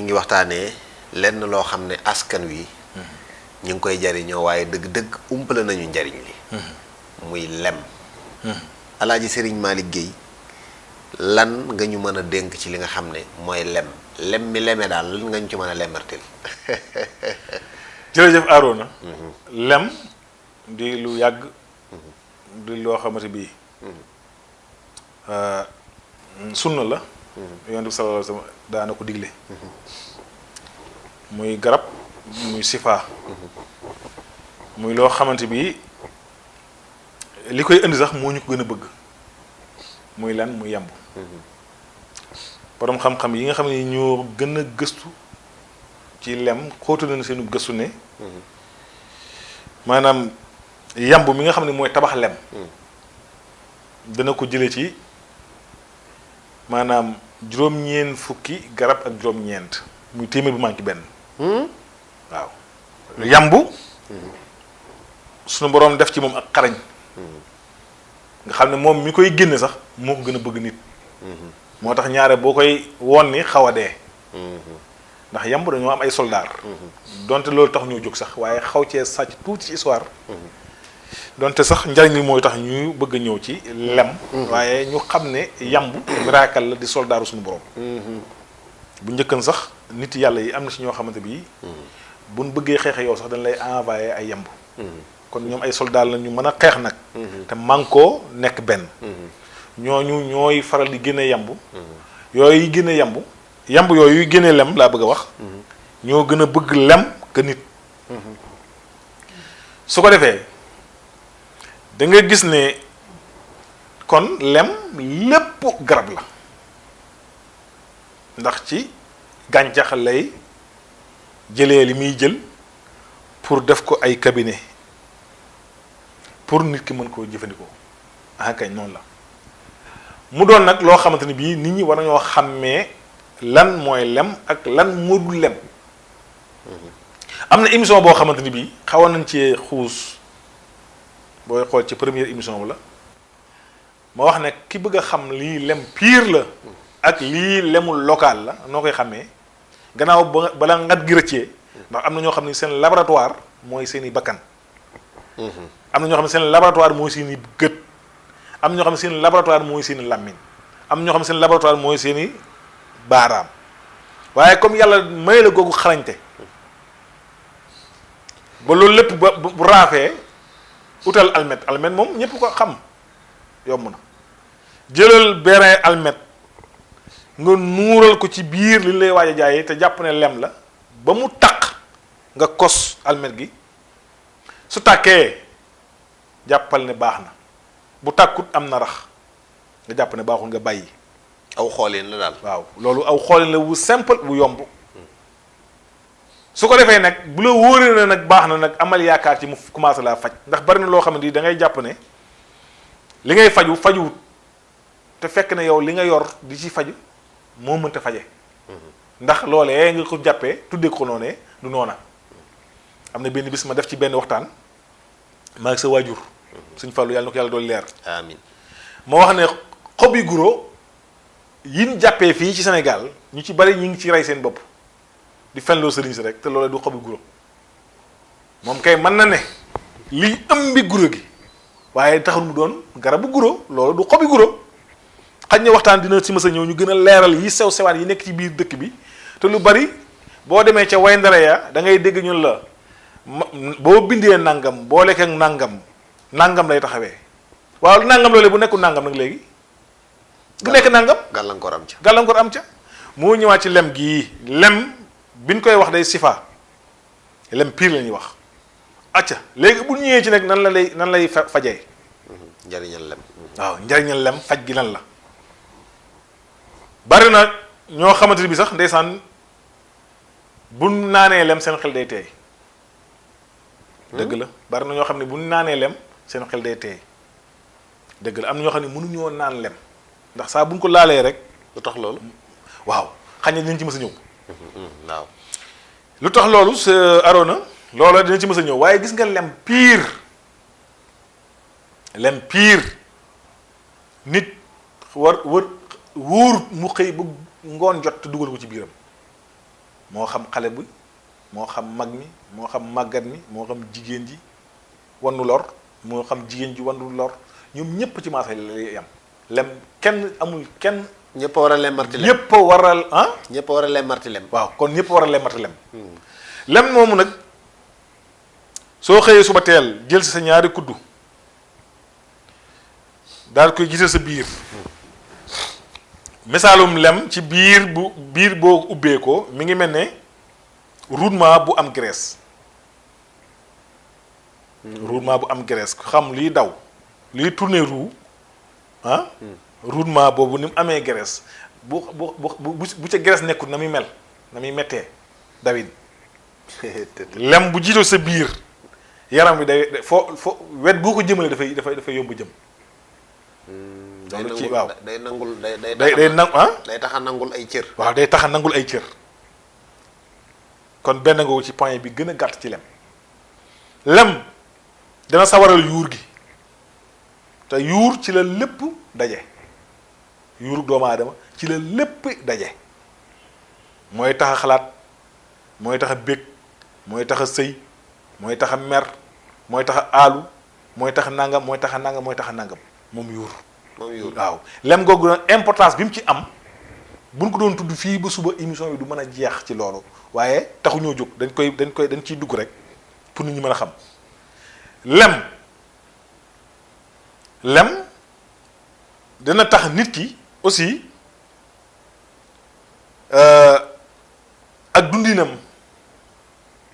ñi ngi waxtaanee lenn loo xam ne askan wi ñu ngi koy jariñoo waaye dëgg-dëgg umpale nañu njariñ li muy lem Alaaji Sëriñ Malick Guèye lan nga ñu mën a dénk ci li nga xam ne mooy lem mi leme daal lan nga ñu ci mën a lemertil jërëjëf Arona lem di lu yàgg di loo xamante bi sunna la yonent bi sallallahu alayhi wa sallam daana ko digle muy garab muy sifa muy loo xamante bi li koy indi sax moo ñu ko gën a bëgg muy lan muy yamb borom xam-xam yi nga xam ne ñoo gën a gëstu ci lem xóotu nañu seenu gëstu ne maanaam yamb mi nga xam ne mooy tabax lem dana ko jële ci maanaam juróom-ñeent fukki garab ak juróom-ñeent muy téeméer bu manqué benn waaw yambu suñu boroom def ci moom ak xarañ nga xam ne moom mi koy génne sax moo ko gën a bëgg nit moo tax ñaare boo koy woon ni xaw a dee ndax yamb dañoo am ay soldaar donte loolu tax ñoo jóg sax waaye xaw cee sàcc tuuti ci histoire donte sax njariñ li mooy tax ñu bëgg a ñëw ci lem waaye ñu xam ne yamb miracle la di soldaaru suñu borom bu njëkkan sax nit yàlla yi am na si ñoo xamante bi buñ bëggee xeexe yow sax dañ lay envoyé ay yamb kon ñoom ay soldat la ñu mën a xeex nag te mànkoo nekk benn ñooñu ñooy faral di génne yamb yooyu génne yamb yooyu génne lem laa bëgg a wax ñoo gën a bëgg lem que nit su ko defee da nga gis ne kon lem lépp garab la ndax ci gàncax lay jëlee li muy jël pour def ko ay cabinet pour nit ki mën koo jëfandikoo ah kañ noonu la mu doon nag loo xamante ni bii nit ñi war nañoo xàmmee lan mooy lem ak lan moo dul lem am na émission boo xamante ni bii xawoon nañ ci xuus booy xool ci première émission bi la ma wax ne ki bëgg a xam lii lem pire la ak lii lemul local la noo koy xàmmee gannaaw bala ngat gi rëccee ndax am na ñoo xam ne seen laboratoire mooy seen i bakkan am na ñoo xam ne seen laboratoire mooy seen i gët am na ñoo xam ne seen laboratoire mooy seen i làmmiñ am na ñoo xam ne seen laboratoire mooy seen i baaraam waaye comme yàlla may la googu xarañte ba loolu lépp ba bu raafee utal almet moom ñépp ko xam yomb na jëlal berin almet nga nuural ko ci biir li lay waaj a jaayee te jàpp ne lem la ba mu taq nga kos almet gi su tàkkee jàppal ne baax na bu tàkkut am na rax nga jàpp ne baaxul nga bàyyi aw xoolin la daal waaw loolu aw xoolin la wu simple bu yomb su ko defee nag bu la wóoree na nag baax na nag amal yaakaar ci mu commencé laa faj ndax bari na loo xam ne da ngay jàpp ne li ngay fajuwut te fekk ne yow li nga yor di ci faju moo mënta faje ndax loolee nga ko jàppee tuddee ko noonee du noona am na benn bis ma def ci benn waxtaan maa ngi sa waajur suñ Fallu yàlla na ko yàlla doon leer amiin ma wax ne xob yi guro yin jàppee fii ci Sénégal ñu ci bari ñu ngi ci rey seen bopp di fenloo sëriñ si rek te loolee du xobi guro moom kay mën na ne liy ëmbi guro gi waaye taxul mu doon garabu guro loolu du xobi guro xaj na waxtaan dina si mës a ñëw ñu gën a leeral yi sew sewaan yi nekk ci biir dëkk bi te lu bari boo demee ca wayndare ya da ngay dégg ñun la boo bindee nangam boo lekkee nangam lay taxawee waaw nangam loole bu nekkul nangam nag léegi du nekk nangam gàllankoor am ca moo ñëwaat ci lem gii lem biñ koy wax day sifa lem pire la ñuy wax acca léegi bu ñëwee ci nag nan lay fajee njariñal lem waaw njariñal lem faj gi lan la bari na ñoo xamante bi sax ndeysaan bu naanee lem seen xel day teey dëgg la bari na ñoo xam ne bu naanee lem seen xel day teey dëgg la am na ñoo xam ne mënuñoo naan lem ndax saa buñ ko laalee rek lu tax loolu waaw xañ na dinañ ci mës a ñëw waaw lu tax loolu sa Arona loola dina ci mës a ñëw waaye gis nga lem pire nit wóor mu xëy ba ngoon jot te dugal ko ci biiram moo xam xale bi moo xam mag mi moo xam màggat mi moo xam jigéen ji wannu lor moo xam jigéen ji wannu lor ñoom ñëpp ci maasa lay am lem kenn amul kenn. ñëpp a war a lemmarti lem ñëpp a waral ah. ñëpp a war a lemmarti lem. waaw kon ñëpp a war a lemmarti lem. lem moomu nag soo xëyee suba teel jël si sa ñaari kuddu daal koy gisal sa biir misaalum lem ci biir boo ubbee ko mi ngi mel ne roulement bu am graisse. roulement bu am graisse xam liy daw liy tourner roue ah. roulement boobu ni mu amee graisse bu ca graisse nekkul na muy mel na muy mettee David lem bu jiitoo sa biir yaram bi day foo wet boo ko jëmale dafay yóbbu jëm. loolu ci waaw day nangul day tax a nangul ay cër. waaw day tax a nangul ay cër kon benn nga ci point bi gën a gàtt ci lem dana sawaral yuur gi te yuur ci la lépp daje yuuru doomu aadama ci la lépp daje mooy tax a xalaat mooy tax a bég mooy tax a sëy mooy tax a mer mooy tax a aalu mooy tax a nangam mooy tax a nangam mooy tax a nangam moom yuur. waaw lem googu nag importance bi mu ci am buñ ko doon tudd fii ba suba émission bi du mën a jeex ci loolu waaye taxuñoo jóg dañ ciy dugg rek pour nit ñi mën a xam lem dina tax nit ki aussi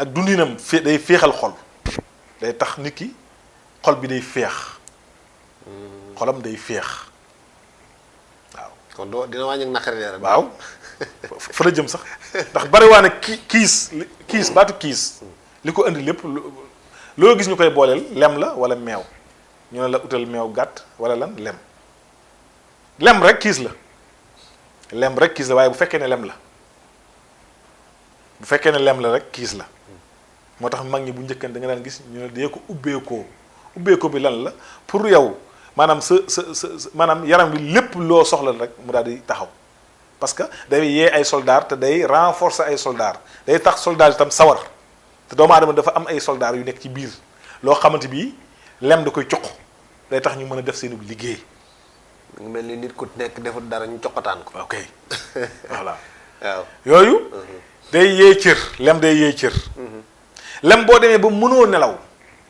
ak dundinam day féexal xol day tax nit ki xol bi day féex xolam day féex waaw. kon dina wàññi naqari dara. waaw fa la jëm sax ndax bari waa ne kiis baatu kiis li ko indi lépp loo gis ñu koy booleel lem la wala meew ñu ne la utal meew gàtt wala lan lem rek kiis la waaye bu fekkee ne lem la rek kiis la moo tax mag ñi bu njëkkan da nga daan gis ñu ne dee ko ubbeekoo bi lan la pour yow maanaam sa maanaam yaram bi lépp loo soxla rek mu daal di taxaw parce que day yee ay soldats te day renforcer ay soldats day tax soldats itam sawar te doomu aadama dafa am ay soldats yu nekk ci biir loo xamante bi lem da koy cuq day tax ñu mën a def seen liggéey. mu mel ni nit ku nekk defut dara ñu coqataan ko. ok voilà. waaw yooyu. day yee cër lem day yee cër. lem boo demee ba mënoo nelaw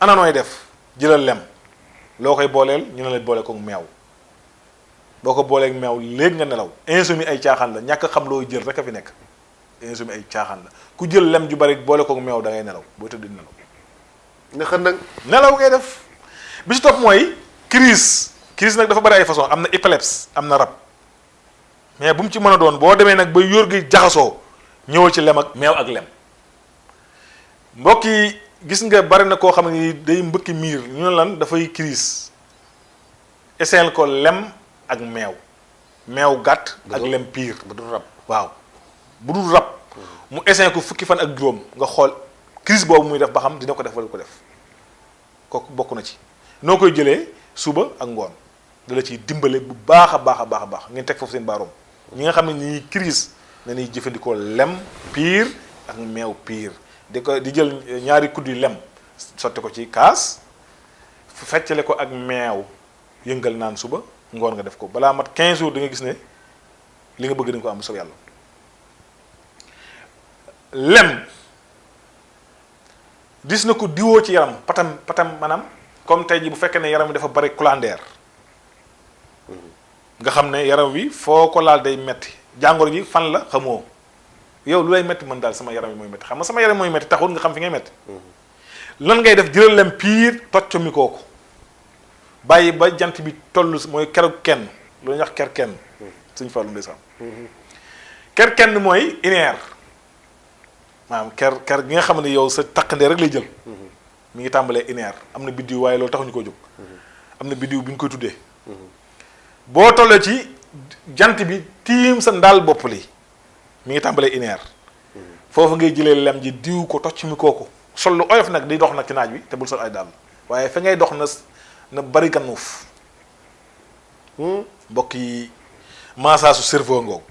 ana nooy def jëlal lem loo koy booleel ñu ne la boole ko meew boo ko booleeg meew léegi nga nelaw insomnie ay caaxaan la ñàkk xam loo jël rek a fi nekk insomnie ay caaxaan la ku jël lem ju bari boole ko meew da ngay nelaw boo tëdd nelaw. nga xam nag nelaw ngay def bi ci topp mooy crise nag dafa bari ay façon am na épilepsie am na rab mais bu mu ci mën a doon boo demee nag ba yóor gi jaxasoo ñëwal ci lem ak meew ak lem mbokk yi gis nga bari na koo xam ne day mbëkki miir ñu ne lan dafay crise essayel ko lem ak meew gàtt ak lem piir bu dul rab waaw bu dul rab mu essayé ko fukki fan ak juróom nga xool crise boobu muy def ba xam dina ko def wala ko def kooku bokk na ci noo koy jëlee suba ak ngoon dala ciy dimbale bu baax a baax ngeen teg foofu seen baaroom ñi nga xam ne ñi crise na ñuy jëfandikoo lem piir ak meew piir di jël ñaari kuddi lem sotti ko ci kaas feccale ko ak meew yëngal naan suba ngoon nga def ko balaa mat 15 jours da nga gis ne li nga bëgg da nga ko am bu soobee yàlla. lem dis na ko diwoo ci yaram patam maanaam comme tey ji bu fekkee ne yaram wi dafa bari coulandeer nga xam ne yaram wi foo ko laal day metti jàngoro ji fan la xamoo yow lu lay metti mën daal sama yaram wi mooy metti xam nga sama yaram mooy metti taxul nga xam fi ngay metti lan ngay def jëlal lem piir tocco mi kooku bàyyi ba jant bi toll mooy keroog kenn loolu ñuy wax ker kenn suñ Fallu ndeysaan ker kenn mooy ineer maanaam ker gi nga xam ne yow sa taqandee rek lay jël mi ngi tàmbalee ineer am na biddiw waaye loolu taxuñu koo jóg am na biddiw bi ñu koy tuddee boo tollee ci jant bi tiim sa ndaal bopp li mi ngi tàmbalee ineer foofu ngay jëlee lem ji diw ko tocc mi kooku sol lu oyof nag di dox nag ci naaj wi te bul sol ay dàll waaye fa ngay dox na bari gannuuf mbokk yi massage su cerveau ngoogu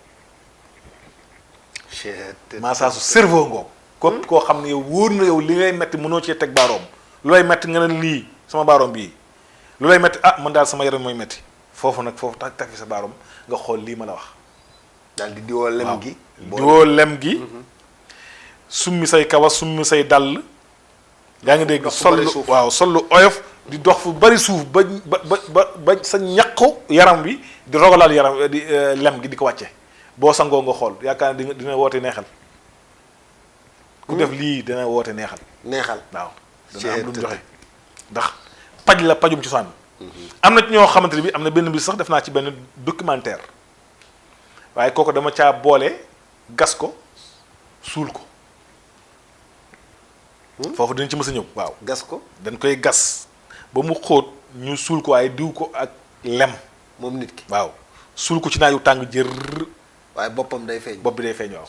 massage cerveau ngoo képp koo xam ne yow wóor na yow li ngay metti mënoo cee teg baaroom lu lay metti nga ne lii sama baaroom bii lu lay metti man daal sama yaram mooy metti foofu nag foofu tax fi sa baaroom nga xool lii ma la wax daal di diwoo lem gi diwoo lem gi summi say kawas summi say dàll yaa ngi dégg sol lu oyof di dox fu bari suuf ba sa ñaqu yaram wi di rogalaal yaram di lem gi di ko wàcce boo sangoo nga xool yaakaar ne dina woote neexal ku def lii dina woote neexal waaw dana am lu mu joxe ndax paj la pajum cosaan am na ci ñoo xamante ne bi am na benn bi sax def naa ci benn documentaire waaye kooku dama caa boole gas ko suul ko foofu dinañ ci mës a ñëw waaw gas ko dañ koy gas ba mu xóot ñu suul ko waaye diw ko ak lem moom nit ki waaw suul ko ci naaju tàng jër waaye boppam day feeñ bopp bi day feeñ waaw